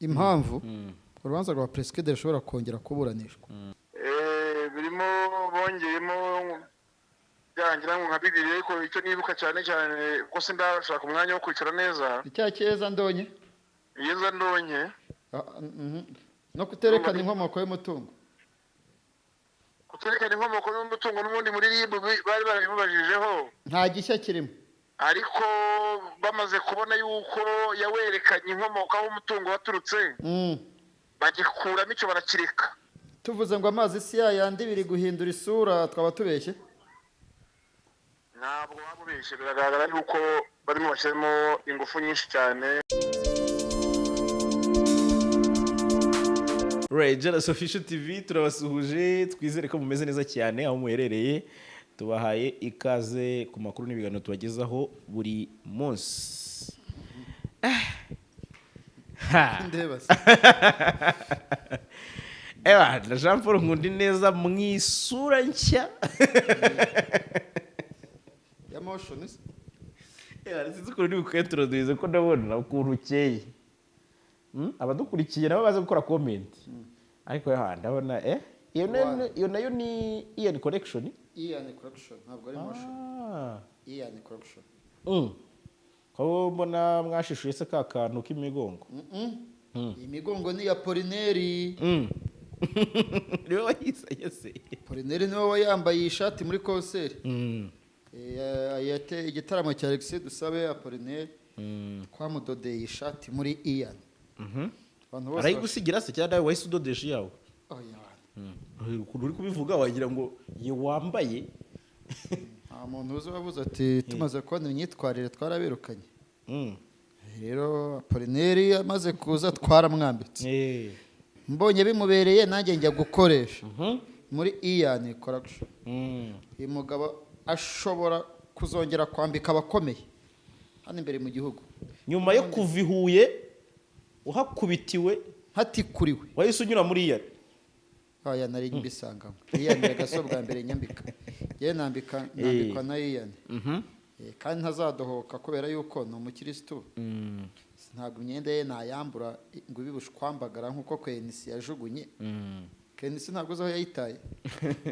Impamvu urubanza rwa Prince Kid rushobora kongera kuburanishwa. Birimo bongeyemo byangira ngo nka bibiri, ariko icyo nibuka cyane cyane ko sindashaka umwanya wo kwicara neza. Icyaha cyeza ndonye. Yeza ndonke. No kuterekana inkomoko y'umutungo. Kuterekana inkomoko n'umutungo n'ubundi muri RIB bari barabimubajijeho. Nta gishya kirimo. Ariko bamaze kubona yuko yawerekanye inkomoko aho umutungo waturutse, bagikuramo icyo barakireka. Tuvuze ngo amazi si yayandi, biri guhindura isura, twaba tubeshye? Ntabwo waba ubeshye, biragaragara yuko barimo bashyiramo ingufu nyinshi cyane. Right, Jalas Official TV turabasuhuje, twizere ko mumeze neza cyane aho muherereye. Tubahaye ikaze ku makuru n'ibiganiro tubagezaho buri munsi. Ha. Ndeba se. Ewa, na Jean Paul Nkundineza mu isura nshya. Ya motion se. Ewa, sinzi ukuntu uri bukwentroduce ko ndabona ukuntu ukeye. Abadukurikiye nabo baze gukora comment. Ariko ewa, ndabona iyo nayo ni Ian Collection. Ian Correction ntabwo ari motion. Ah. Ian Correction. Ko mbona mwashishuye se ka kantu k'imigongo? Iyi migongo ni iya Polineri. Niwe wayizanye se? Polineri niwe wayambaye iyi shati muri konseri. Igitaramo cya Alexis Dusabe, Apollinaire, twamudodeye iyi shati muri Ian. Abantu bose Arayigusigira se cyangwa nawe wahise udodesha iyawe? Oya. Ukuntu uri kubivuga wagira ngo ye wambaye. Nta muntu uzi wavuze ati tumaze kubona imyitwarire twarabirukanye. Rero Apollinaire amaze kuza twaramwambitse. Mbonye bimubereye nanjye njya gukoresha muri Ian Correction. Uyu mugabo ashobora kuzongera kwambika abakomeye hano imbere mu gihugu. Nyuma yo kuva i Huye uhakubitiwe, hatikuriwe, wahise unyura muri Ian. Aya nari mbisangamo. Ian gaso bwa mbere nyambika. Yewe nambika nambikwa na Ian. Kandi ntazadohoka kubera yuko ni umukirisitu. Ntabwo imyenda ye nayambura ngo ibe ubushwambagara nkuko Kenisi yajugunye. Kenisi ntabwo uzi aho yayitaye.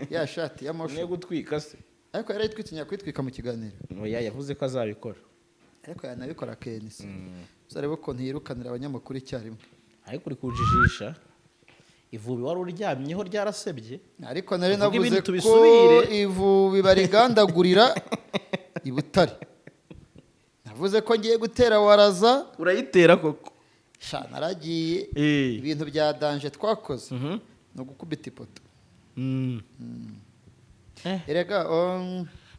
Ya shati ya Niyo motion. gutwika se? Ariko yarayitwitse nyakwitwika mu kiganiro. Oya, yavuze ko azabikora. Ariko yanabikora Kenisi. Uzarebe ukuntu yirukanira abanyamakuru icyarimwe. Ariko uri kujijisha, ivubi wari uryamyeho ryarasebye. Ariko nari Tuvuge ibindi navuze ko tubisubire. ivubi barigandagurira i Butare. Navuze ko ngiye gutera waraza. Urayitera koko. Sha naragiye. Ibintu bya danje twakoze ni ugukubita ipoto. Erega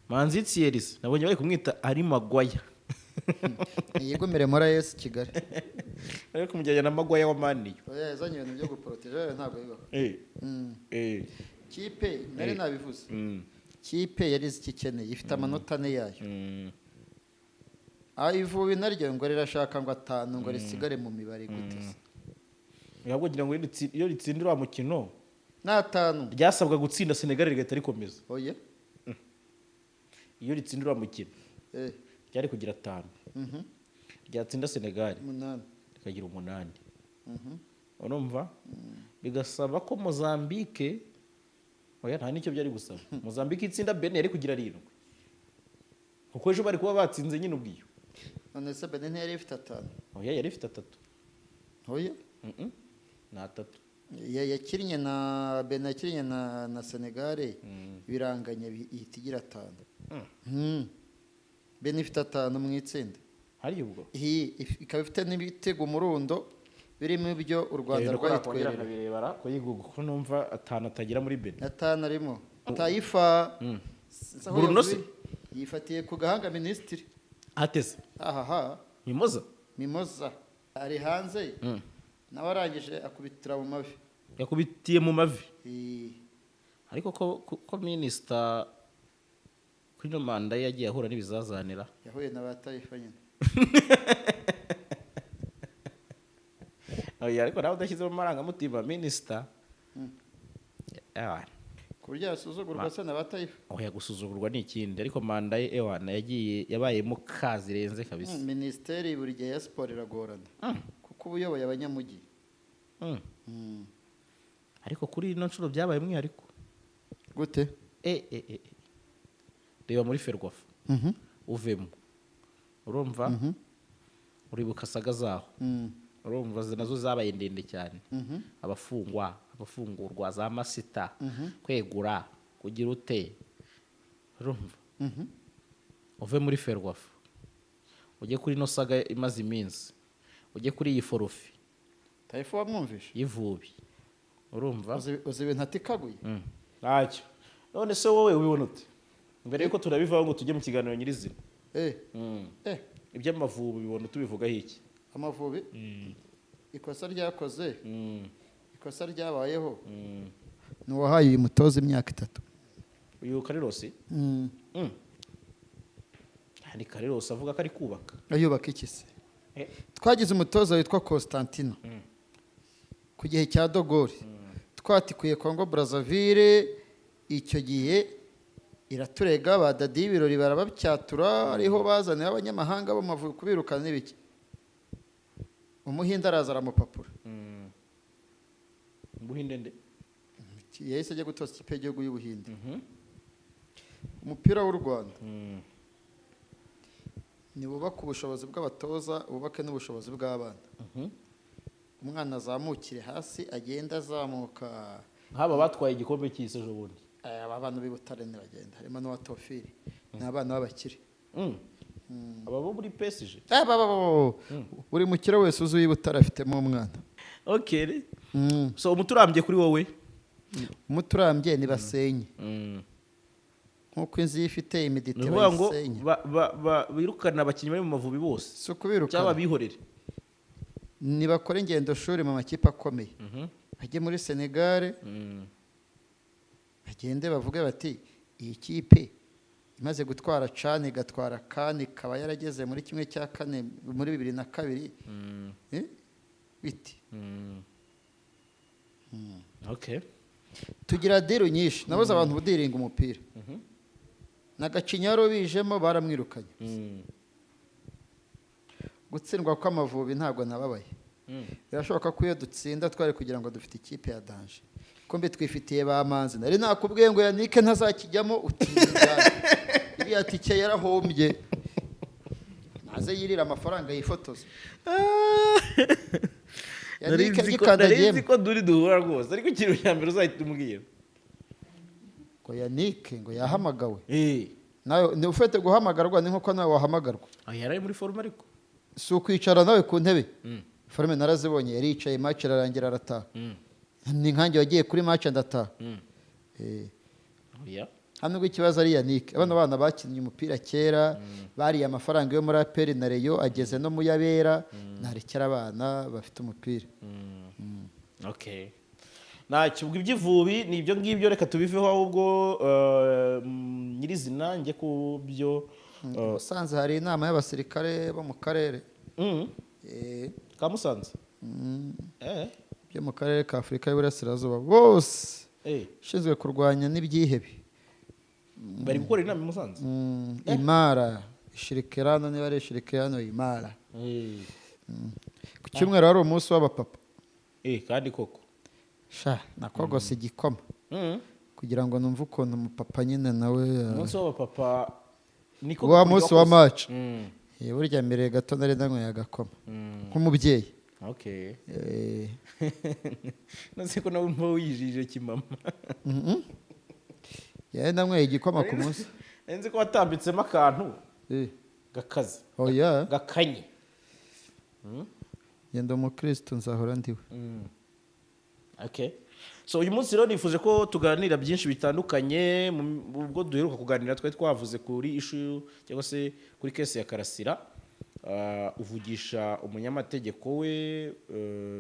Manzi Thierry nabonye bari kumwita ari Magwaya. Yigumire muri AS Kigali. Bari kumujyana na Magwaya wa Maniyo. Oya, yazanye ibintu byo guporoteje ntabwo bibaho. Kipe nari nabivuze. Kipe yari izi icyo ikeneye, ifite amanota ane yayo. Ivubi naryo ngo rirashaka ngo atanu ngo risigare mu mibare gute se? Ahubwo ngira ngo iyo ritsinda uriya mukino N'atanu. ryasabwa gutsinda Senegal rigahita rikomeza. Oya. Iyo ritsinda uriya mukino ryari kugira 5. Ryatsinda Senegal 8. rikagira 8. Urumva? Bigasaba ko Mozambique, oya nta nicyo byari gusaba. Mozambique itsinda Benin yari kugira 7. Kuko ejo bari kuba batsinze nyine ubwiyo. None se Benin yari ifite 5? Oya, yari ifite 3. Oya. Ni 3. Yakinnye na Benin, yakinnye na Senegal, biranganye ihita igira 5. Benin ifite 5 mu itsinda. Hari ubwo. Iyi ikaba ifite n'ibitego umurundo birimo ibyo u Rwanda rwayitwerera. Nkabirebara ko yigugu ko numva 5 atagera muri Benin. 5 arimo. Tayifa Bruno se? Yifatiye ku gahanga minisitiri. Ateze. Ahaha. Mimoza. Mimoza ari hanze. Nawe arangije akubitira mu mavi. Yakubitiye mu mavi. Ariko ko minister kuri no manda yagiye ahura n'ibizazanira. Yahuye na ba Tayifa nyine. Oya, ariko nawe udashyizemo amarangamutima minister. Ku buryo yasuzugurwa se na ba Tayifa? Oya, gusuzugurwa ni ikindi, ariko manda ye ewana yagiye yabayemo kazirenze kabisa. Minisiteri buri gihe ya siporo iragorana. Kuko uba uyoboye abanyamujyi. Ariko kuri ino nshuro byabaye umwihariko. Gute? Reba muri Ferwafa, uvemo, urumva, uribuka saga zaho, urumva nazo zabaye ndende cyane, abafungwa, abafungurwa, za masita, kwegura, kugira ute, urumva. Uve muri Ferwafa ujye kuri ino saga imaze iminsi, ujye kuri iyi forfait Tayifu wamwumvishe? y'ivubi, urumva. Uzi ibintu atikaguye? Ntacyo. None se wowe ubibona ute, mbere yuko turabivaho ngo tujye mu kiganiro nyirizina? Iby'Amavubi ubibona tubivugaho iki? Amavubi, ikosa ryakoze, ikosa ryabayeho ni uwahaye uyu mutoza imyaka 3. Uyu Carlos? Ni Carlos avuga ko ari kubaka. Ayubaka iki se? Twagize umutoza witwa Constantino ku gihe cya De Gaulle, twatikuye Congo Brazzaville. Icyo gihe iraturega, ba Dadi y'ibirori barabacyatura, ariho bazaniye abanyamahanga b'Amavubi kubirukana n'ibiki. Umuhinde araza aramupapura. Buhinde nde? Yahise ajya gutoza ikipe y'igihugu y'Ubuhinde. Umupira w'u Rwanda nibubake ubushobozi bw'abatoza, bubake n'ubushobozi bw'abana. Umwana azamukire hasi, agenda azamuka. Nk'aba batwaye igikombe cy'isi ejo bundi. Aba bana b'i Butare ntibagenda, harimo n'uwa Tofili, ni abana b'abakire. Aba bo muri PSG? Buri mukire wese uzi uw'i Butare afitemo umwana. Okay. So umuti urambye kuri wowe? Umuti urambye ni basenye, nk'uko inzu iyo ifite Ni humidité ukuvuga ngo bayisenya. Birukana abakinnyi bari mu Mavubi bose? Si ukubirukana. Cyangwa bihorere? Nibakore ingendo shuri mu makipe akomeye, bajye muri Senegal, bagende bavuge bati: "Iyi kipe imaze gutwara CHAN, igatwara CAN, ikaba yarageze muri 1/4 muri 2002." Biti. Tugira deal nyinshi, nabuze abantu budiringa umupira na Gacinyaro bijemo baramwirukanye. Gutsindwa kw'Amavubi ntabwo nababaye. Birashoboka ko iyo dutsinda twari kugira ngo dufite ikipe ya danger, kumbe twifitiye ba Manzi. Nari nakubwiye ngo Yannick ntazakijyamo, utinya iriya tike yarahombye, naze yirira amafaranga yifotoza. Nari Yannick nzi ko nari agikandagiyemo nzi ko duri duhura rwose, ariko ikintu cya mbere uzahita umbwira ngo Yannick ngo yahamagawe. Nawe ni ufite guhamagarwa, ni nkuko nawe wahamagarwa. Ah, yari ari muri forme ariko. Si ukwicara nawe ku ntebe. Forme narazibonye, yari yicaye, match irarangira arataha. Ni nkanjye wagiye kuri match ndataha. Oya. Hano ubwo ikibazo ari Yannick, abana bana bakinnye umupira kera, bariye amafaranga yo muri APR na Rayon, ageze no mu yabera, narekera abana bafite umupira. Okay, ntacyo. Ubwo iby'ivubi ni ibyo ngibyo, reka tubiveho. Ahubwo nyirizina njye ku byo Musanze hari inama y'abasirikare bo mu karere. Ka Musanze? Byo mu karere ka Afurika y'Iburasirazuba bose, ishinzwe kurwanya n'ibyihebe. Bari gukora inama i Musanze? Imara ishirikirano, niba ari ishirikirano imara. Ku cyumweru hari umunsi w'abapapa. Kandi koko. Sha, nakogose igikoma kugira ngo numve ukuntu umupapa nyine nawe Umunsi w'abapapa niko wa munsi wa wakoze. Match. Burya mbere gato nari nanyweye agakoma nk'umubyeyi. Nase ko nawe mba wijije kimama? Yari nanyweye igikoma ku munsi. Nari nzi ko watambitsemo akantu gakaze, Oya. gakanye. Ngenda umukristo, nzahora ndiwe. Okay. So uyu munsi rero nifuje ko tuganira byinshi bitandukanye. Ubwo duheruka kuganira twari twavuze kuri issue cyangwa se kuri case ya Karasira. Uvugisha umunyamategeko we,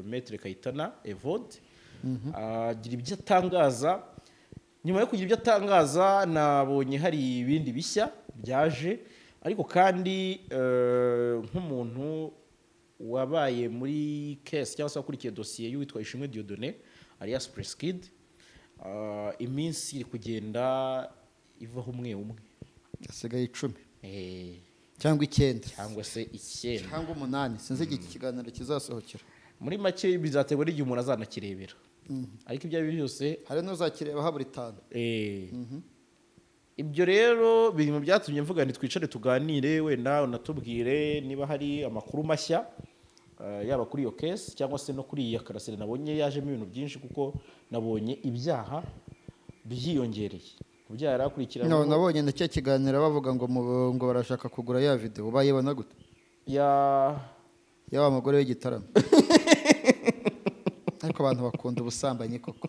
Maître Kayitana Evode, agira ibyo atangaza. Nyuma yo kugira ibyo atangaza, nabonye hari ibindi bishya byaje. Ariko kandi nk'umuntu wabaye muri case cyangwa se wakurikiye dosiye y'uwitwa Ishimwe Dieudonné alias Prince Kid, iminsi iri kugenda ivaho umwe umwe. Hasigaye 10 cyangwa 9. Cyangwa se 9. Cyangwa 8, sinzi igihe iki kiganiro kizasohokera. Muri make bizaterwa n'igihe umuntu azanakirebera, ariko ibyo ari byo byose Hari n'uzakireba habura 5. Ibyo rero biri mu byatumye mvuga nti twicare tuganire, wenda unatubwire niba hari amakuru mashya, yaba kuri iyo case cyangwa se no kuri iyi ya Karasira. Nabonye yajemo ibintu byinshi, kuko nabonye ibyaha byiyongereye ku byaha yari No, akurikiranyweho. Nabonye na cya kiganiro bavuga ngo barashaka kugura ya video. Bayibona gute? Ya. Ya wa mugore w'igitaramo. Ariko abantu bakunda ubusambanyi koko,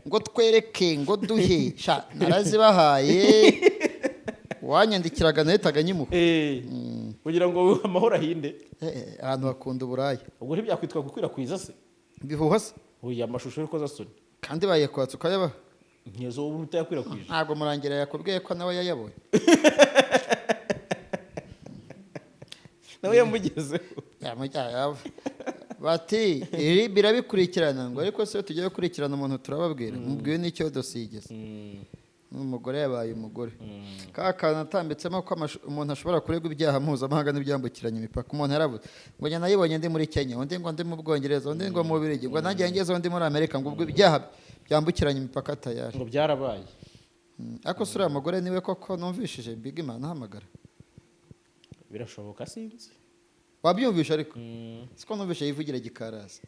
ngo twereke, ngo duhe. Sha, narazibahaye, wanyandikiraga nahitaga nyimuha. Kugira ngo amahoro ahinde. Abantu bakunda uburaya. Ubwo ntibyakwitwa gukwirakwiza se? Bihuha se? Oya, amashusho y'urukozasoni. Kandi bayakwatse ukayabaha. Ntizo uba utayakwirakwije. Ntabwo Murangira yakubwiye ko nawe yayabonye? Nawe yamugezeho. Bati iri birabikurikirana, ngo ariko se tujye gukurikirana umuntu turababwira, mubwiwe n'icyo dosiye igeze. N'umugore yabaye umugore, ka kantu atambitsemo ko umuntu ashobora kuregwa ibyaha mpuzamahanga n'ibyambukiranya imipaka. Umuntu yaravuze ngo njye nayibonye ndi muri Kenya, undi ngo ndi mu Bwongereza, undi ngo mu Bubiligi, ngo nanjye ngezeho ndi muri Amerika, ngo ubwo ibyaha byambukiranya imipaka tayari. Ngo byarabaye. Ariko se uriya mugore niwe koko numvishije Big Man ahamagara? Birashoboka, sinzi. Wabyumvishe ariko? Siko numvishe yivugira gikaraza.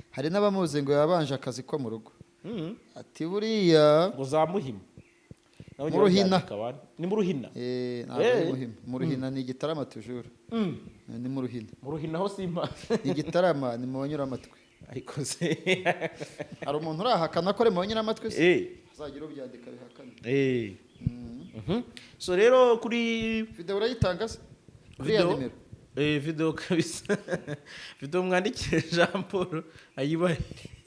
Hari n'abamuzi ngo yabanje akazi ko mu rugo. Ati buriya Ngo za Muhima. Nawe Mu Ruhina. ujya babyandika. Ni mu Ruhina. Ntabwo ari Muhima. Mu Ruhina ni Igitarama tujura. Ni mu Ruhina. Mu Ruhina ho simpa. Ni Igitarama, ni mu banyuramatwi. Ariko se Hari umuntu urahakana ko ari mu banyuramatwi se? Hazagira ubyandika bihakane. So rero kuri Video urayitanga se kuri ya Video? nimero? Video kabisa, video mwandikire Jean Paul ayibahe.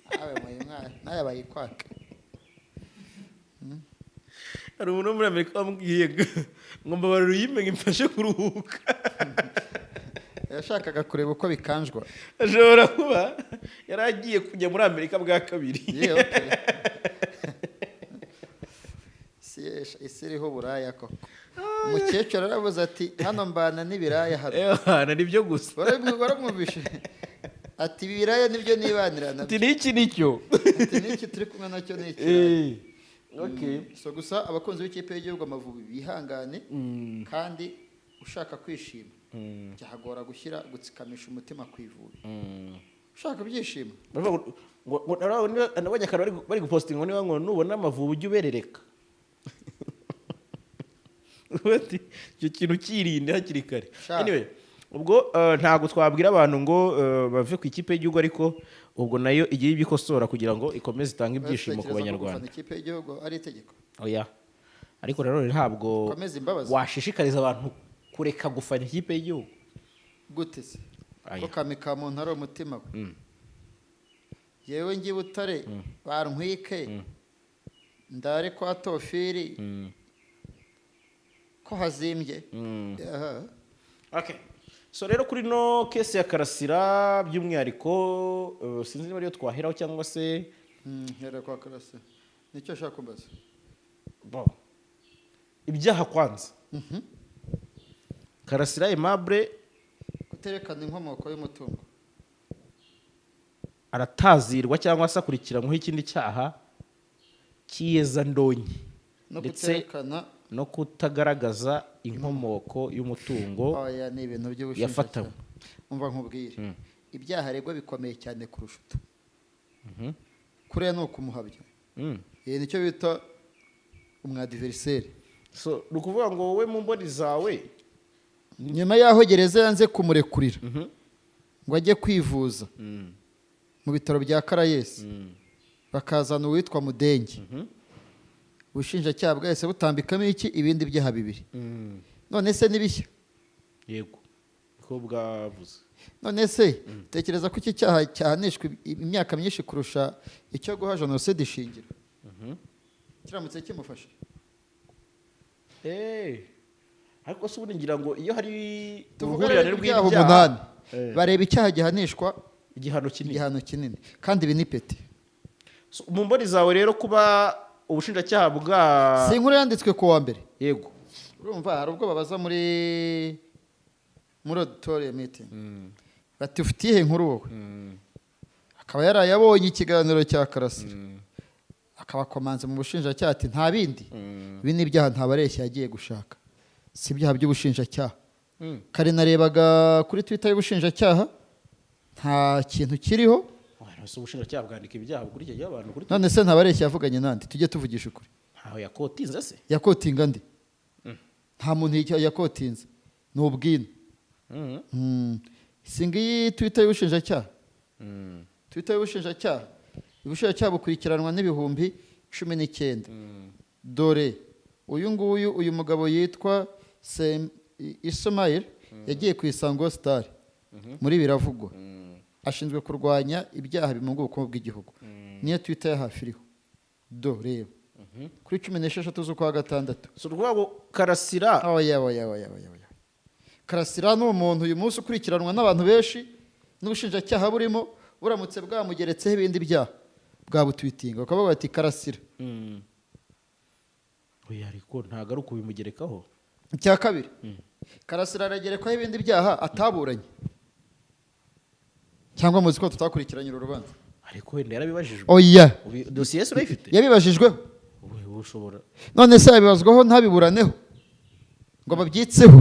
Abe mwana naye bayikwaka. Hari umuntu wo muri Amerika wambwiye ngo mbabarira uyime, ngo imfashe kuruhuka. Yashakaga kureba uko bikanjwa. Ashobora kuba yari agiye kujya muri Amerika bwa kabiri. Yeah, okay. Isi iriho uburaya koko. Umukecuru aravuze ati hano mbana n'ibiraya hano. Ewana, nibyo gusa. Waramwumvishe ati ibi biraya nibyo nibanira nabyo. Ati niki nicyo. Ati niki turi kumwe nacyo ni ikiraya. Okay. So gusa abakunzi b'ikipe y'igihugu Amavubi bihangane, kandi ushaka kwishima byagora gushyira gutsikamisha umutima ku Ivubi. Ushaka ibyishimo. Baravuga ngo nabonye akantu bari gupostinga, ngo niba ngo nubona Amavubi ujye uberereka. Bati icyo kintu kirinde hakiri kare. Sha. Anyway, ubwo ntabwo twabwira abantu ngo bave ku ikipe y'igihugu, ariko ubwo nayo igiye ibikosora kugira ngo ikomeze itange ibyishimo ku Batekereza ko Banyarwanda. gufana ikipe y'igihugu ari itegeko? Oya, ariko rero ntabwo Komeza imbabazi. washishikariza abantu kureka gufana ikipe y'igihugu. Gute se? Aya. Ko kami ka muntu ari umutima we. Yewe, njye Butare bantwike, ndare kwa Tofiri ko hazimbye. Aha. Okay. So rero kuri no case ya Karasira by'umwihariko, sinzi niba ariyo twaheraho cyangwa se Hera kwa Karasira, nicyo ashaka kumbaza. Bon. Ibyaha kwanza. Karasira Aimable Kuterekana inkomoko y'umutungo. Aratazirwa cyangwa se akurikiranyweho ikindi cyaha cy'iyezandonyi No ndetse kuterekana no kutagaragaza inkomoko y'umutungo Oya, ni ibintu by'ubushinjacyaha. yafatanywe. Umva nkubwire, ibyaha aregwa bikomeye cyane kurusha utu. Kuriya ni ukumuhabya. Iyi nicyo bita umwadversaire. So ni ukuvuga ngo wowe mu mboni zawe Nyuma y'aho gereza yanze kumurekurira ngo ajye kwivuza mu bitaro bya Caraes, bakazana uwitwa Mudenge, ubushinjacyaha bwahise butambikamo iki? Ibindi byaha bibiri. None se ni bishya? Yego, niko bwavuze. None se tekereza ko iki cyaha cyahanishwa imyaka myinshi kurusha icyo guha jenoside ishingiro kiramutse kimufashe? Ariko se ubundi ngira ngo iyo hari Tuvuga uruhurirane rero ibyaha rw'ibyaha 8, bareba icyaha gihanishwa igihano kinini. Igihano kinini, kandi ibi ni petty. So, mu mboni zawe rero, kuba ubushinjacyaha bwa Si inkuru yanditswe ku wa mbere? Yego. Urumva hari ubwo babaza muri auditorium meeting bati ufite iyihe nkuru wowe? Akaba yarayabonye ikiganiro cya Karasira, akaba akomanze mu bushinjacyaha ati: "Nta bindi, ibi ni ibyaha Ntabareshya yagiye gushaka, si ibyaha by'ubushinjacyaha." Kare narebaga kuri Twitter y'ubushinjacyaha, nta kintu kiriho. Ese ubushinjacyaha bwandika ibyaha bukurikiye abantu kuri None se Ntabareshya yavuganye nande? Tujye tuvugisha ukuri. Ntaho yakotinze se? Yakotinga ndi? Nta muntu yakotinze, ni ubwino. Si ngiyi Twitter y'ubushinjacyaha? Twitter y'ubushinjacyaha, ubushinjacyaha bukurikiranwa n'19,000. Dore uyu nguyu, uyu mugabo yitwa Ismail, yagiye ku Isango Star muri Biravugwa, ashinzwe kurwanya ibyaha bimunga ubukungu bw'igihugu. Niyo Twitter ya hafi iriho. Do, reba kuri 16 z'ukwa gatandatu. Si ukuvuga ngo Karasira Oya, oya, oya, oya, oya! Karasira ni umuntu uyu munsi ukurikiranwa n'abantu benshi n'ubushinjacyaha burimo. Buramutse bwamugeretseho ibindi byaha, bwabutwitinga bakavuga bati: "Karasira." Oya, ariko ntabwo ari ukubimugerekaho. Icya kabiri, Karasira aragerekwaho ibindi byaha ataburanye, cyangwa muzi ko tutakurikiranye uru rubanza? Ariko wenda yarabibajijwe. Oya. Dosiye se urayifite? Yabibajijweho? Ubu ushobora None se yabibazwaho ntabiburaneho ngo babyitseho?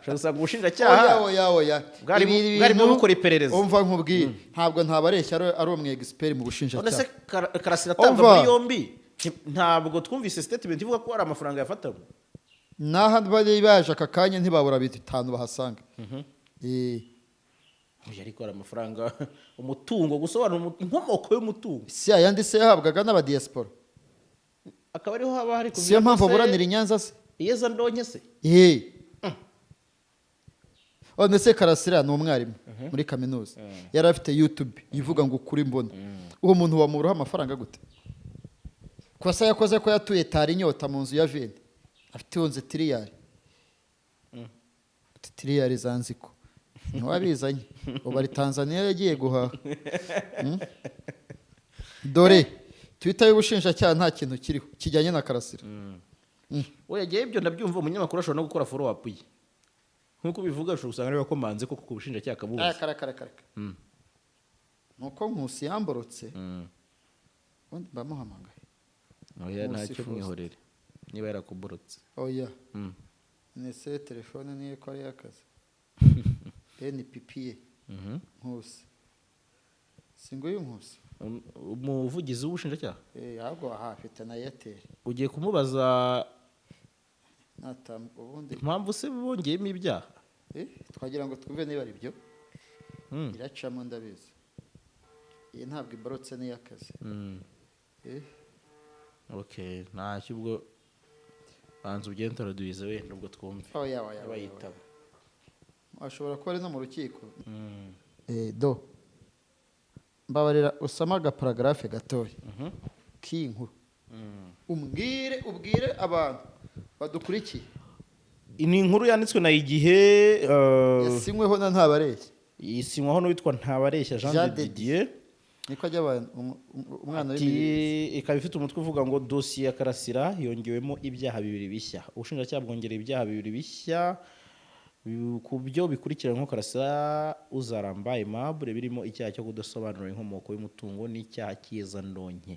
Ushobora gusanga ubushinjacyaha Oya, oya, oya! Ibi bwarimo bintu- bukora iperereza. Umva nkubwire, ntabwo Ntabareshya ari umu expert mu None se bushinjacyaha. Karasira atabwa Umva. muri yombi, ntabwo twumvise statement ivuga ko hari amafaranga yafatanywe? N'aha bari baje aka kanya ntibabura bitanu bahasanga. Oya, ariko hari amafaranga, umutungo, gusobanura inkomoko y'umutungo. Si ayandi se yahabwaga n'abadiyasipora? Akaba ariho haba hari Siyo mpamvu se- aburanira i Nyanza se? Iyeza ndonke se? None se Karasira ni umwarimu muri kaminuza, yari afite YouTube ivuga ngo "Ukuri mbona". Uwo muntu wamuburaho amafaranga gute? Kosa yakoze ko yatuye tari inyota mu nzu ya veni, afite iyo nzu tiriyari tiriyari zanziko, ntiwabizanye. Ubu ari Tanzania yagiye guhaha. Dore Twitter y'ubushinjacyaha, nta kintu kiriho kijyanye na Karasira. We yagiye, ibyo ndabyumva. Umunyamakuru ashobora no gukora follow up ye nk'uko ubivuga, ushobora gusanga ariwe wakomanze koko ku bushinjacyaha akabubuza. Kare kare kare! Nuko Nkusi yamborotse, ubundi mbamuhamagaye. Oya. Nkusi Ntacyo. Faustin. Mwihorere niba yarakuborotse. Oya. Nese telefone niyo ko ari iy'akazi NPPA. Nkusi, si nguyu Nkusi? Umuvugizi w'ubushinjacyaha? Eh, ahubwo aha afite na Airtel. Ugiye kumubaza Natam ubundi. impamvu se bongeyemo ibyaha? Eh, twagira ngo twumve niba ari byo. Iracamo, ndabizi, iyi ntabwo iborotse, ni iy'akazi. Eh. Okay, ntacyo ubwo, banza ugende uraduhize wenda ubwo twumve Oya, oya, oya, oya. abayitaba. Ashobora kuba ari no mu rukiko. Eh, do, mbabarira usome agaparagraphe gatoya k'iyi nkuru, umbwire, ubwire abantu badukurikiye. Ni inkuru yanditswe na Igihe, Yasinyweho na Ntabareshya. Isinywaho n'uwitwa Ntabareshya Jean Jean de Didier. Niko ajya abantu umwana Ati, w'imibiri. Ikaba ifite umutwe uvuga ngo "Dosiye ya Karasira yongewemo ibyaha bibiri bishya". Ubushinjacyaha bwongereye ibyaha bibiri bishya ku byo bikurikiranweho Karasira Uzaramba Aimable, birimo icyaha cyo kudasobanura inkomoko y'umutungo n'icyaha cy'iyezandonke.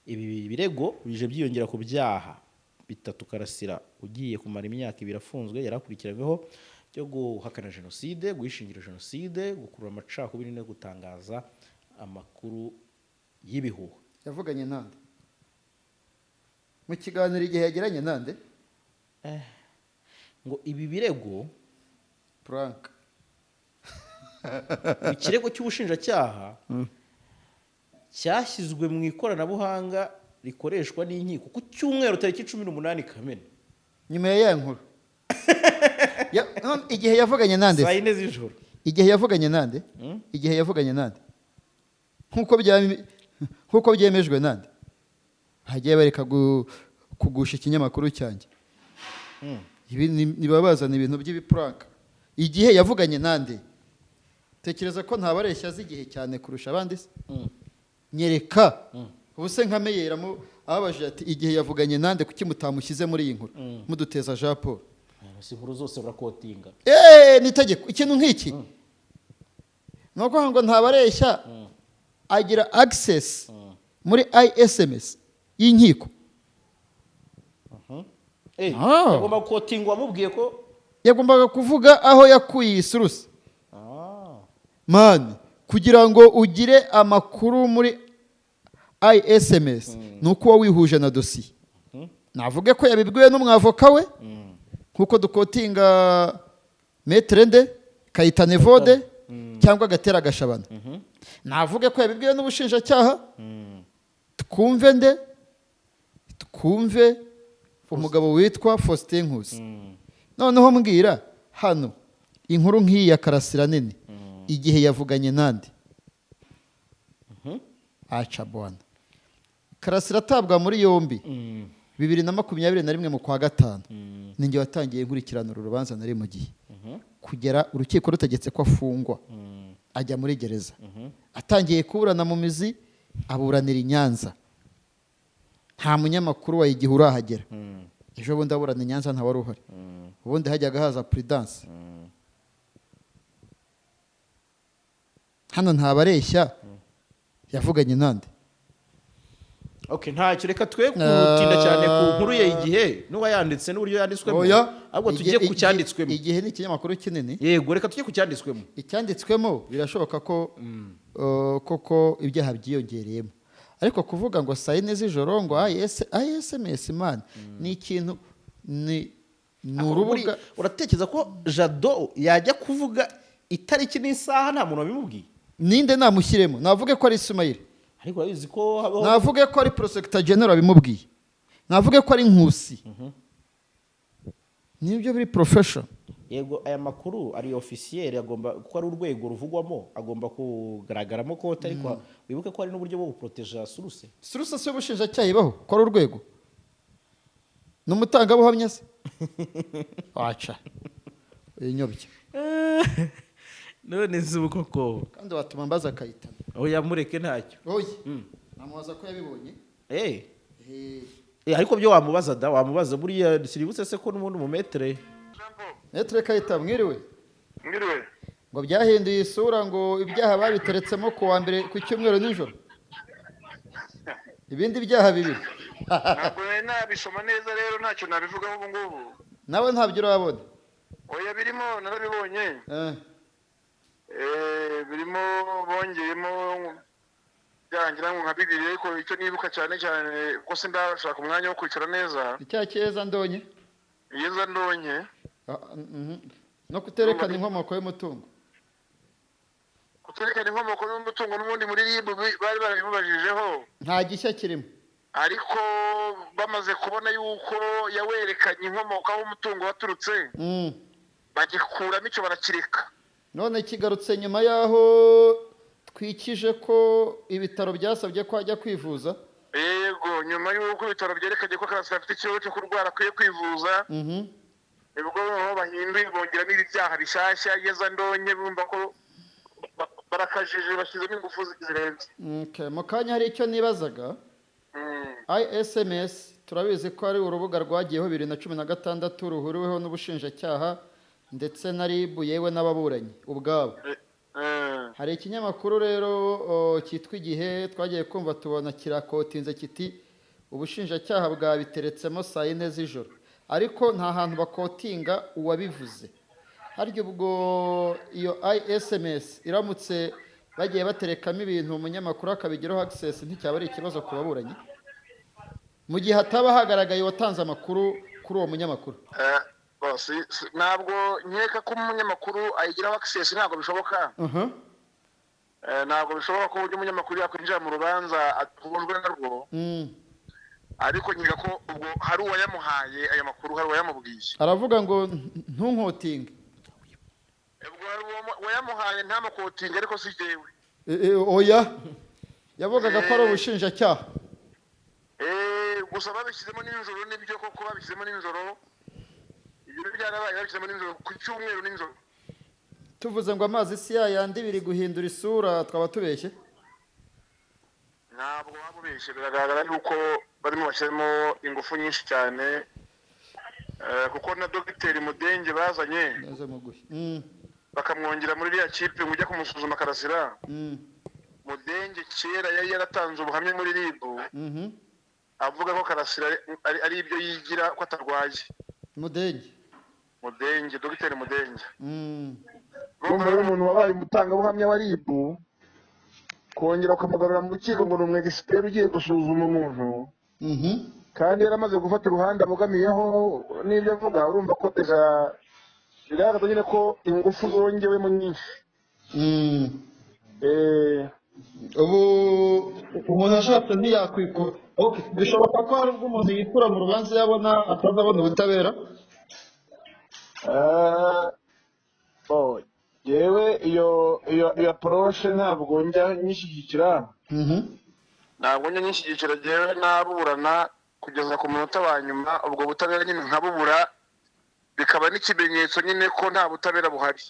Ibi birego bije byiyongera ku byaha bitatu Karasira ugiye kumara imyaka 2 afunzwe yari akurikiranyweho, byo guhakana jenoside, guhishingira jenoside, gukurura amacakubiri no gutangaza amakuru y'ibihuha. Yavuganye nande mu kiganiro igihe yagiranye nande? Ngo ibi birego Prank. Ikirego cy'ubushinjacyaha cyashyizwe mu ikoranabuhanga rikoreshwa n'inkiko ku cyumweru tariki 18 Kamena. Nyuma ya nkuru none igihe yavuganye nande? Saa 4 z'ijoro. Igihe yavuganye nande? Igihe yavuganye nande, nk'uko byemejwe nande? Hagiye bareka kugusha ikinyamakuru cyanjye. Ibi niba bazana ibintu by'ibiprank, igihe yavuganye nande? Tekereza ko Ntabareshya azi igihe cyane kurusha abandi se? Nyereka. Ubu se nka meyera ababajije ati: "Igihe yavuganye nande? Kuki mutamushyize muri iyi nkuru muduteza Jean Paul?" Si inkuru zose urakotinga. Eee, ni itegeko ikintu nk'iki. Ni ukuvuga ngo ntabareshya agira access muri ISMS y'inkiko. Agomba guquotinga wamubwiye ko Yagombaga kuvuga aho yakuye iyi source. Man, kugira ngo ugire amakuru muri ISMS ni uko uba wihuje na dosiye. Navuge ko yabibwiwe n'umwavoka we, nk'uko duquotinga Maître nde, Kayitana Evode cyangwa Gatera Gashabana. Navuge ko yabibwiwe n'ubushinjacyaha, twumve nde, twumve umugabo witwa Faustin Nkusi. Noneho mbwira hano, inkuru nk'iyi ya Karasira nini, igihe yavuganye nande? Aca bwana Karasira atabwa muri yombi 2021 mu kwa gatanu, ninjye watangiye nkurikirana uru rubanza. Nari mu gihe kugera urukiko rutegetse ko afungwa, ajya muri gereza. Atangiye kuburana mu mizi, aburanira i Nyanza, nta munyamakuru wa Igihe urahagera. Ejo bundi aburana i Nyanza ntawari uhari. Ubundi hajyaga haza Prudence. Hano ntabareshya yavuganye nande? Okay, ntacyo, reka twe gutinda cyane ku nkuru ye Igihe n'uwayanditse n'uburyo yanditswemo, Oya. ahubwo tujye ku cyanditswemo. Igihe ni ikinyamakuru kinini. Yego, reka tujye ku cyanditswemo. Icyanditswemo, birashoboka ko koko ibyaha byiyongereyemo, ariko kuvuga ngo saa 4 z'ijoro ngo ISMS, man, ni ikintu ni Ako urubuga. Uratekereza ko Jado yajya kuvuga itariki n'isaha nta muntu wabimubwiye? Ninde? Namushyiremo, navuge ko ari Ismail. Ariko urabizi ko habaho Navuge ko ari Prosecutor General bimubwiye, navuge ko ari Nkusi, nibyo biri profession. Yego, aya makuru ari officiel, agomba kuko ari urwego ruvugwamo, agomba kugaragaramo quote, ariko wibuke ko hari n'uburyo bwo guproteja source. Source se y'ubushinjacyaha ibaho ko ari urwego? Ni umutangabuhamya se? Waca inyobya. None se ubu koko? Kandi watuma mbaza akayitana. Oya, mureke, ntacyo. Oya, namubaza ko yabibonye. Ariko byo wamubaza da, wamubaza buriya. Siributse se ko n'ubundi umumaître? Maître Kayita, mwiriwe. Mwiriwe. Ngo byahinduye isura, ngo ibyaha babiteretsemo ku wa mbere, ku cyumweru nijoro, ibindi byaha bibiri. Ntabwo nari nabisoma neza rero, ntacyo nabivugaho ubu ngubu. Nawe ntabyo urabona? Oya, birimo, narabibonye. Birimo, bongeyemo byangira ngo nka bibiri, ariko icyo nibuka cyane cyane, kuko sindashaka umwanya wo kwicara neza. Icyaha cyeza ndonye. Yeza ndonye. Ah. No kuterekana inkomoko y'umutungo. Kuterekana inkomoko n'umutungo n'ubundi muri RIB bari barabimubajijeho. Nta gishya kirimo. Ariko bamaze kubona yuko yawerekanye inkomoko aho umutungo waturutse, bagikuramo icyo, barakireka. None kigarutse nyuma y'aho twikije ko ibitaro byasabye ko ajya kwivuza. Yego, nyuma y'uko ibitaro byerekanye ko Karasira afite ikibazo cyo kurwara, akwiye kwivuza, nibwo noneho bahinduye, bongeramo ibi byaha bishyashya yeza ndonye. Bumva ko barakajije, bashyizemo ingufu zirenze. Okay. Mu kanya hari icyo nibazaga. ISMS turabizi ko ari urubuga rwagiyeho 2016, ruhuriweho n'ubushinjacyaha ndetse na RIB, yewe n'ababuranyi ubwabo. Hari ikinyamakuru rero cyitwa Igihe, twagiye kumva tubona kiraquotinze kiti ubushinjacyaha bwabiteretsemo saa 4 z'ijoro, ariko nta hantu baquotinga uwabivuze. Harya ubwo iyo ISMS iramutse bagiye baterekamo ibintu, umunyamakuru akabigiraho access, nticyaba ari ikibazo ku baburanyi mu gihe hataba hagaragaye uwatanze amakuru kuri uwo munyamakuru? Ntabwo nkeka ko umunyamakuru ayigiraho access, ntabwo bishoboka. Ntabwo bishoboka ko uburyo umunyamakuru yakwinjira mu rubanza adahujwe narwo. Ariko nkeka ko ubwo hari uwayamuhaye ayo makuru, hari uwayamubwiye. Aravuga ngo ntunquotinge. Ubwo hari uwayamuhaye, ntamuquotinge, ariko si jyewe. Oya, yavugaga ko ari ubushinjacyaha. Gusa babishyizemo nijoro, nibyo koko babishyizemo nijoro, ibyo byarabaye, babishyizemo nijoro ku cyumweru nijoro. Tuvuze ngo amazi si yayandi, biri guhindura isura, twaba tubeshye? Ntabwo waba ubeshye, biragaragara yuko barimo bashyiramo ingufu nyinshi cyane, kuko na Dogiteri Mudenge bazanye Neza muguhi. Bakamwongera muri iriya kipe ngo ujya kumusuzuma Karasira. Mudenge kera yari yaratanze ubuhamya muri RIB avuga ko Karasira ari ibyo yigira, ko atarwaye. Mudenge? Mudenge, Dogiteri Mudenge. Urumva rero, umuntu wabaye umutangabuhamya wa RIB, kongera ukamugarura mu rukiko ngo ni umu expert ugiye gusuzuma umuntu kandi yaramaze gufata uruhande abogamiyeho n'ibyo avuga, urumva ko déjà bigaragaza nyine ko ingufu zongewemo nyinshi. Ubu umuntu ashatse ntiyakwikura. Okay. Bishoboka ko hari ubwo umuntu yikura mu rubanza yabona atazabona ubutabera? Oh, yewe, iyo approche ntabwo njya nyishyigikira. Ntabwo njya nyishyigikira. Jyewe naburana kugeza ku munota wa nyuma, ubwo butabera nyine nkabubura, bikaba n'ikimenyetso nyine ko nta butabera buhari.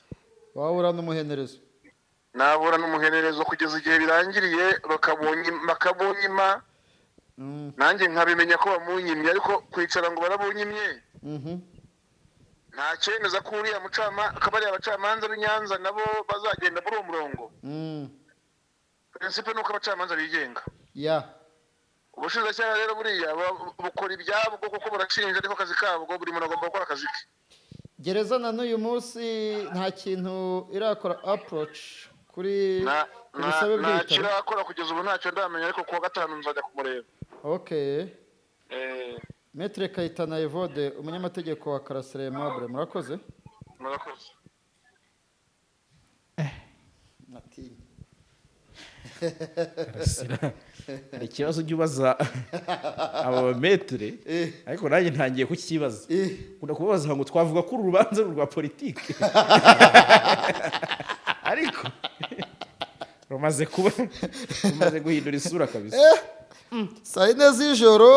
Wabura n'umuhenerezo. Nabura n'umuhenerezo kugeza igihe birangiriye, bakabunyima, nanjye nkabimenya ko bamunyimye. Ariko kwicara ngo barabunyimye, nta cyemeza ko uriya ko bariya bacamanza b'i Nyanza nabo bazagenda muri uwo murongo. Principe ni uko abacamanza bigenga. Ubushinjacyaha rero buriya bukora ibyabwo kuko burashinja, ariko akazi kabwo, buri muntu agomba gukora akazi ke. Gereza na n'uyu munsi nta kintu irakora approach kuri ku busabe Nta bw'ibitaro? Kirakora kugeza ubu, ntacyo ndamenya, ariko kuwa gatanu nzajya kumureba. Okay. Maître Kayitana Evode, umunyamategeko wa Karasira Aimable, murakoze. Murakoze. Natinye. Karasira, hari ikibazo ujya ubaza aba ba maître, ariko nanjye ntangiye kukibaza. Ukunda kubabaza ngo twavuga ko uru rubanza ari urwa politiki, ariko rumaze guhindura isura kabisa. Saa 4 z'ijoro,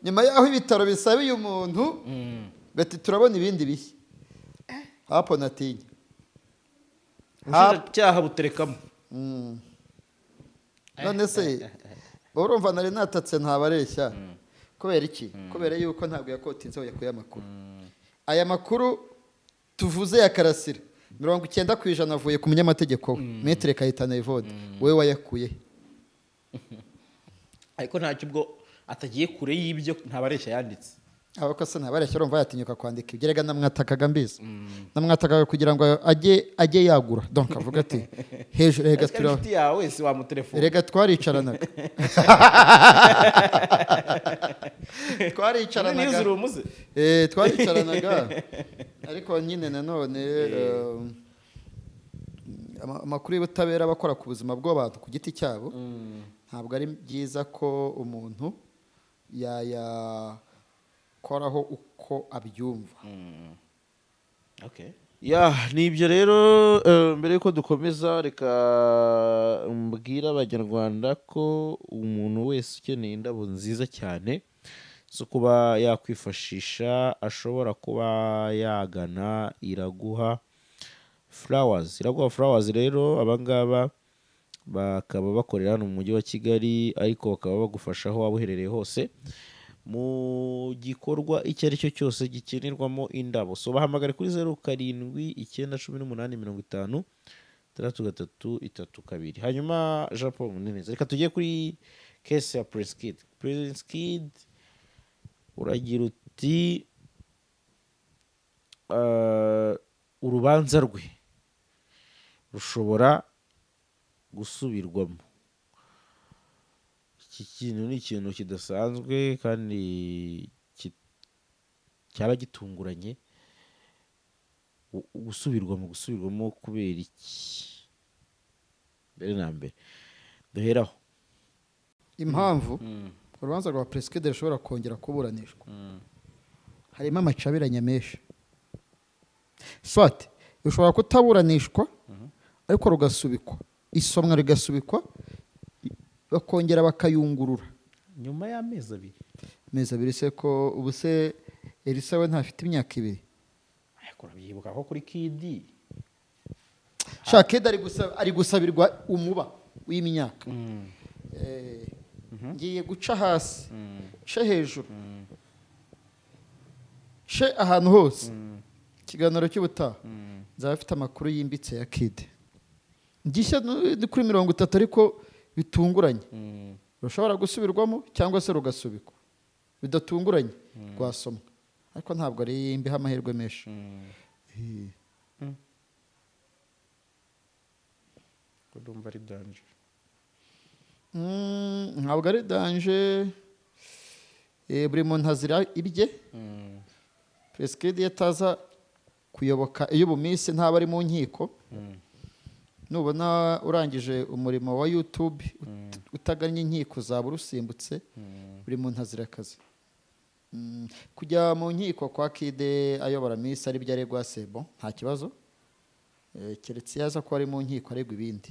nyuma y'aho ibitaro bisabiye umuntu, bati turabona ibindi bishya hapo, natinye. Ubushinjacyaha buterekamo. None se urumva nari natatse ntabareshya kubera iki? Kubera yuko ntabwo yakotinze aho yakuye amakuru. Aya makuru tuvuze ya Karasira, 90% avuye ku munyamategeko we, Maître Kayitana Evode. Wowe wayakuye he? Ariko ntacyo ubwo atagiye kure y'ibyo ntabareshya yanditse. Aba se ntabareshya urumva yatinyuka kwandika ibyo? Erega namwatakaga, mbizi, namwatakaga kugira ngo ajye yagura, donc avuga ati hejuru rega. Ariko inshuti yawe si wamutelefone? Erega twaricaranaga. Muri newsroom ze. Eh, twaricaranaga, ariko nyine nanone amakuru y'ubutabera abakora ku buzima bw'abantu ku giti cyabo, ntabwo ari byiza ko umuntu yayakoraho uko abyumva. Okay. Ya, ni ibyo rero. Mbere yuko dukomeza, reka mbwira Abanyarwanda ko umuntu wese ukeneye indabo nziza cyane zo kuba yakwifashisha ashobora kuba yagana Iraguha Flowers. Iraguha Flowers rero, abangaba bakaba bakorera hano mu mujyi wa Kigali, ariko bakaba bagufasha aho waba uherereye hose mu gikorwa icyo ari cyo cyose gikenerwamo indabo. So bahamagare kuri 0791856332. Hanyuma Jean Paul Muneneza, reka tujye kuri case ya Prince Kid. Prince Kid, uragira uti urubanza rwe rushobora gusubirwamo. Iki kintu ni ikintu kidasanzwe kandi cyaba gitunguranye. Gusubirwamo kubera iki? Mbere na mbere duheraho. Impamvu urubanza rwa Prince Kid rushobora kongera kuburanishwa, harimo amacabiranya menshi. Soit rushobora kutaburanishwa ariko rugasubikwa, isomwa rigasubikwa, bakongera bakayungurura. Nyuma y'amezi 2. Amezi 2 se ko ubu se Elisa we ntafite imyaka 2? Ariko urabyibuka ko kuri Kidi Shaka Kidi ari gusabirwa umuba w'imyaka. Ngiye guca hasi, nce hejuru, nce ahantu hose. Ikiganiro cy'ubutaha nzaba Nzaba mfite amakuru yimbitse ya Kid. Gishya ni kuri 30, ariko bitunguranye rushobora gusubirwamo cyangwa se rugasubikwa bidatunguranye, rwasomwa, ariko ntabwo ari imbiho amahirwe menshi. Ndumva ari danger. Ntabwo ari danger. Buri muntu azira ibye. Prince Kid iyo ataza kuyoboka iy'ubumisi ntaba ari mu nkiko. Nubona urangije umurimo wa YouTube utagannye inkiko, uzaba urusimbutse. Buri muntu azira akazi. Kujya mu nkiko kwa Kid ayobora misi ari byo aregwa, sebo nta kibazo. Keretse iyo aza ko ari mu nkiko aregwa ibindi.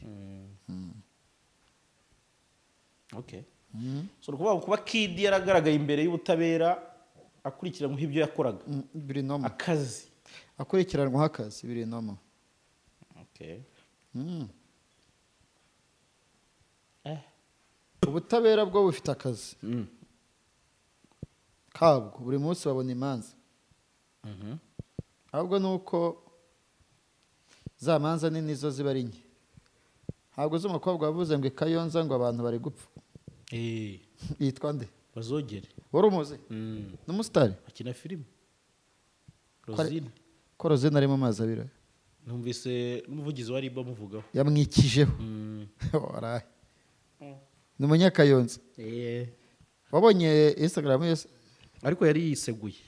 Okay, so ni ukuvuga ngo kuba Kid yaragaragaye imbere y'ubutabera akurikiranweho ibyo yakoraga, Biri normal. akazi. Akurikiranwaho akazi, biri normal. Okay. Ubutabera bwo bufite akazi kabwo, buri munsi babona imanza. Ahubwo ni uko za manza nini zo ziba ari nke. Ntabwo z'umukobwa wavuze ngo i Kayonza ngo abantu bari gupfa. Yitwa nde? Bazogere. Wari umuzi? Ni umusitari? Akina filime, Rosine. Ko Rosine ari mu mazi abira? Numvise n'umuvugizi wa RIB amuvugaho. Yamwikijeho. Waraye ni umunyakayonza. Wabonye Instagram ye se? Ariko yari yiseguye.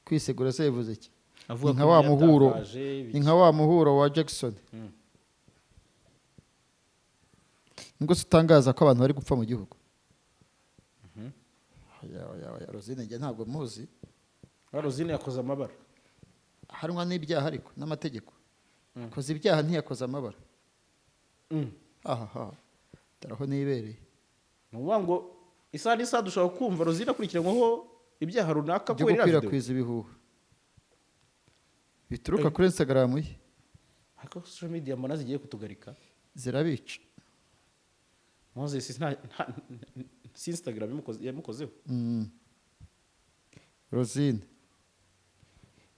Kwisegura se bivuze iki? Avuga Ni ko nka wa ibyo muhuro yatangaje ni nka wa muhuro wa Jackson. Nubwo se utangaza ko abantu bari gupfa mu gihugu. Oya, oya, oya, Rosine njye ntabwo muzi. Ah, Rosine yakoze amabara. Haranwa n'ibyaha ariko n'amategeko. Akoze ibyaha, ntiyakoze amabara. Ahaha, dore aho nibereye. Ni ukuvuga ngo isaha n'isaha dushobora kumva Rosine akurikiranyweho ibyaha runaka Byo kubera iriya video. gukwirakwiza ibihuha bituruka kuri Instagram ye. Ariko social media mbona zigiye kutugarika. Zirabica. Moses si Instagram yamukozeho. Rosine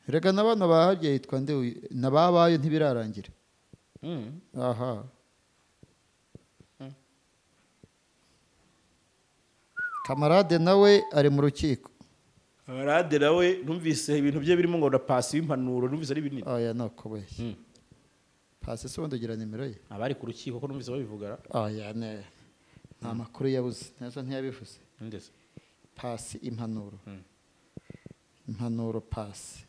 rega na bano bahagiye yitwa nde uyu? Na babayo ntibirarangira. Aha, kamarade nawe ari mu rukiko. Kamarade nawe numvise ibintu bye birimo ngo na pasi w'impanuro, numvise ari binini. Oya, nuko we pasi se ubundi ugira nimero ye? Abari ku rukiko ko numvise babivuga. Oya, ne nta makuru yabuze neza, ntiyabivuze. Ndetse Pasi impanuro, impanuro pasi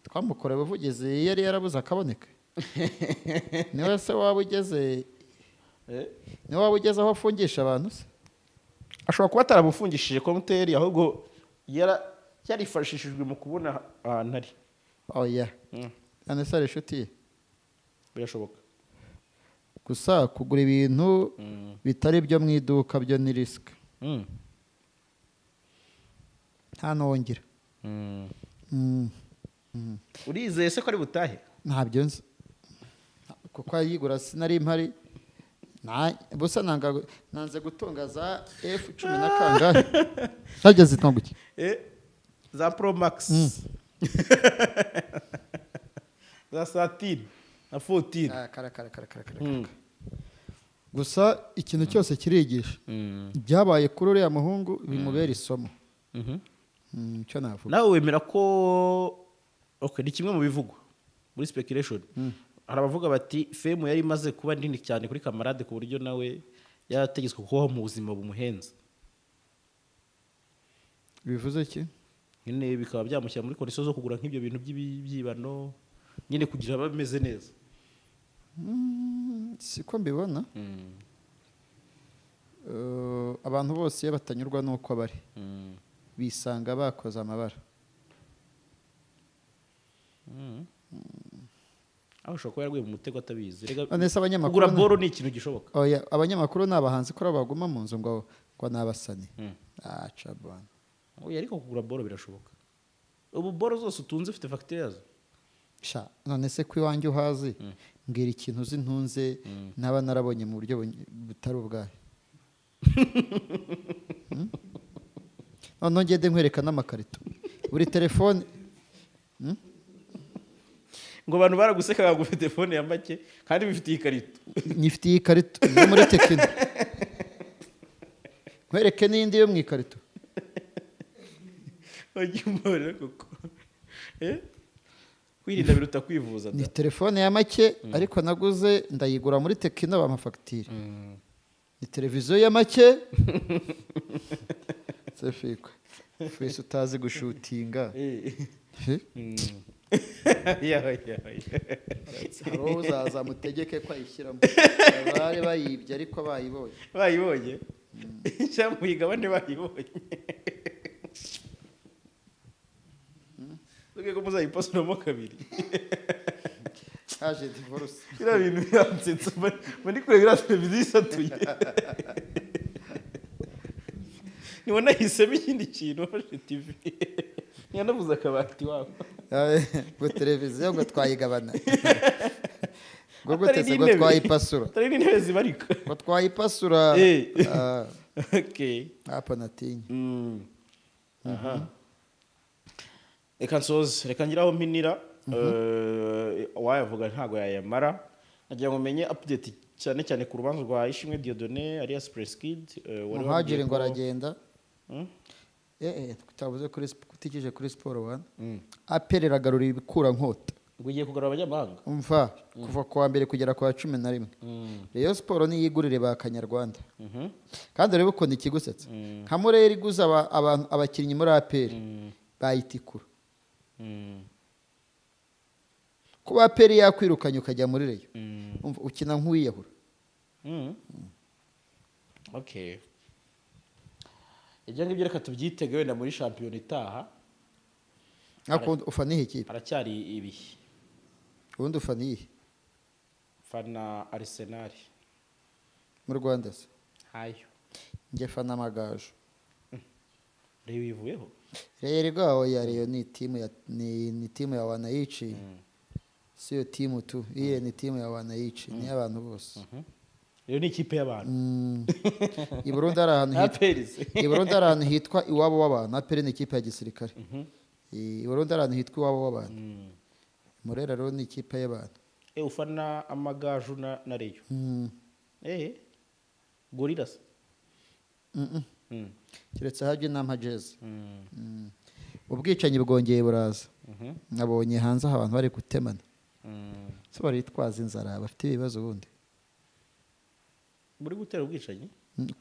twamukoreye ubuvugizi, yari yarabuze akaboneka. Niwe se waba ugeze, niwe waba ugeze aho afungisha abantu se? Ashobora kuba ataramufungishije komuteri, ahubwo yarifashishijwe mu kubona ahantu ari. Oya, none se ari inshuti ye? Birashoboka. Gusa kugura ibintu bitari ibyo mu iduka byo ni risk. Nta nongera. Urizeye se ko ari butahe? Ntabyo nzi kuko ayigura sinari mpari. Busa nanze gutunga za F cumi na kangahe zageze zitwa guki? Za Pro Max, za 13 na 14. Ah, kara kara kara kara kara kara. Gusa ikintu cyose kirigisha. Ibyabaye kuri uriya muhungu bimubera isomo. Icyo navuga. Nawe wemera ko, okay, ni kimwe mu bivugwa muri speculation, hari abavuga bati fame yari imaze kuba nini cyane kuri Kamarade ku buryo nawe yarategetswe kubaho mu buzima bumuhenze. Bivuze iki? Nyine bikaba byamushyira muri condition zo kugura nk'ibyo bintu by'ibyibano nyine kugira abe ameze neza. Siko mbibona. Abantu bose iyo batanyurwa n'uko bari, bisanga bakoze amabara. Aho ushobora kuba yaraguye mu mutego atabizi. Rega None se abanyamakuru kugura boro ni ikintu gishoboka. Oya, abanyamakuru ni abahanzi ko baguma mu nzu ngo ni abasani? Ah, cabana. Oya, ariko kugura boro birashoboka. Ubu boro zose utunze ufite fagitire yazo. Sha, none se ko iwanjye uhazi, mbwira ikintu uzi ntunze naba narabonye mu buryo butari ubwayo. Noneho ngende nkwereka n'amakarito buri telefone. Ngo abantu baragusekaga ngo ufite phone ya make kandi bifitiye ikarito. Nyifitiye ikarito yo muri Tecno. Nkwereke n'indi yo mu ikarito. Wajya umborera koko. Kwirinda biruta kwivuza. Ni telefone ya make, ariko naguze, ndayigura muri Tecno, bampa fagitire. Ni televiziyo ya make. Sefikwe wese utazi gushutinga. Hari uwo uzaza mutegeke ko ayishyiramo. Bari bayibye ariko bayibonye. Bayibonye cyangwa muyigabane bayibonye. Tugiye ko muzayipasuramo kabiri. Haje divorce. Biriya bintu biransetsa, mba ndi kureba iriya televiziyo isatuye. Nibona nahisemo ikindi kintu, wafashe TV. Ntiyanavuze akabati wabo. Ngo televiziyo ngo twayigabana. Ngo gute se, ngo twayipasura. Atari n'intebe zibarika. Ngo twayipasura. Okay. Hapo natinye. Aha. Reka nsoze, reka ngire aho mpinira. Wayavuga ntago yayamara. Nagira ngo menye update cyane cyane ku rubanza rwa Ishimwe Dieudonné alias Prince Kid. Muhajiri ngo aragenda. Tutavuze kuri kutikije kuri Sport One. APR iragarura ibikura nkota. Ngo igiye kugarura abanyamahanga. Umva kuva kuwa mbere kugera kuwa 11. Rayon Sport niyigurire ba Kanyarwanda. Kandi urebe ukuntu ikigusetsa. Nka Murera iguza abantu abakinnyi muri APR bayitikura. Kuba APR yakwirukanye ukajya muri Rayon. Umva ukina nk'uwiyahura. Okay. Ibyo ngibyo reka tubyitege wenda muri shampiyona itaha. Akunda ufana iyihe kipe? Aracyari ibihe. Ubundi ufana iyihe? Fana Arsenal. Mu Rwanda se? Hayo. Njye fana Amagaju. Rayon ivuyeho? Rayon rwaho ya Rayon ni timu ya ni timu ya wananchi. Sio timu tu, ile ni timu ya wananchi, ni abantu bose. Rayon ni ikipe y'abantu. I Burundi hari ahantu hitwa I Burundi hari ahantu hitwa iwabo w'abantu. APR ni ikipe ya gisirikare. I Burundi hari ahantu hitwa iwabo w'abantu. Murera rero ni ikipe y'abantu. Ufana Amagaju na Rayon. Gorillas. Kiretse haje nampa jezi. Ubwicanyi bwongeye buraza. Nabonye hanze abantu bari gutemana. So baritwaza inzara, bafite ibibazo ubundi. Muri gutera ubwicanyi?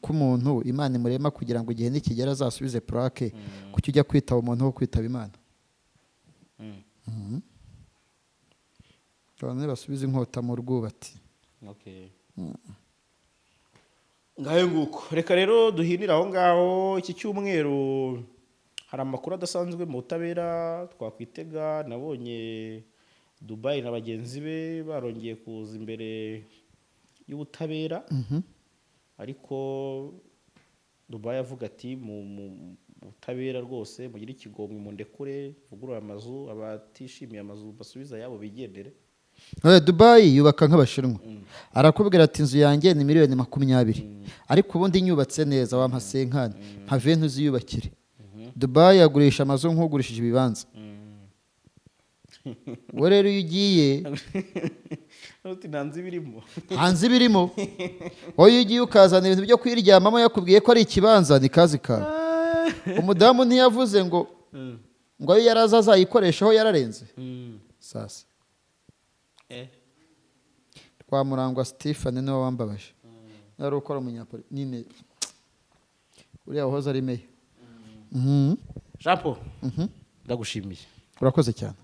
Ku muntu Imana imurema kugira ngo igihe nikigera azasubize plaque, kuki ujya kwitaba umuntu wo kwitaba Imana? Abantu basubiza inkota mu rwubati. Okay. Ngayo nguko. Reka rero duhinira aho ngaho. Iki cyumweru hari amakuru adasanzwe mu butabera twakwitega. Nabonye Dubai na bagenzi be barongeye kuza imbere y'ubutabera. Ariko Dubai avuga ati mu butabera rwose mugire ikigomwe mundekure, vugurura amazu, abatishimiye amazu basubiza yabo bigendere. Dubai yubaka nk'abashinwa. Arakubwira ati inzu yanjye ni miliyoni 20. Ariko ubundi nyubatse neza wampa senkani, mpa venti uziyubakire. Dubai yagurisha amazu nk'ugurishije ibibanza. Wowe rero iyo ugiye uti nta ibirimo. Nta ibirimo. Wowe iyo ugiye ukazana ibintu byo kwiryamamo yakubwiye ko ari ikibanza, ni kazi kawe. Umudamu ntiyavuze ngo ayo yaraza azayikoreshaho yararenze. Sasa. Rwamurangwa Stephen niwe wambabaje. Yari ukora umunyapoli nyine uriya wahoze ari meya. Jean Paul, ndagushimiye. Urakoze cyane.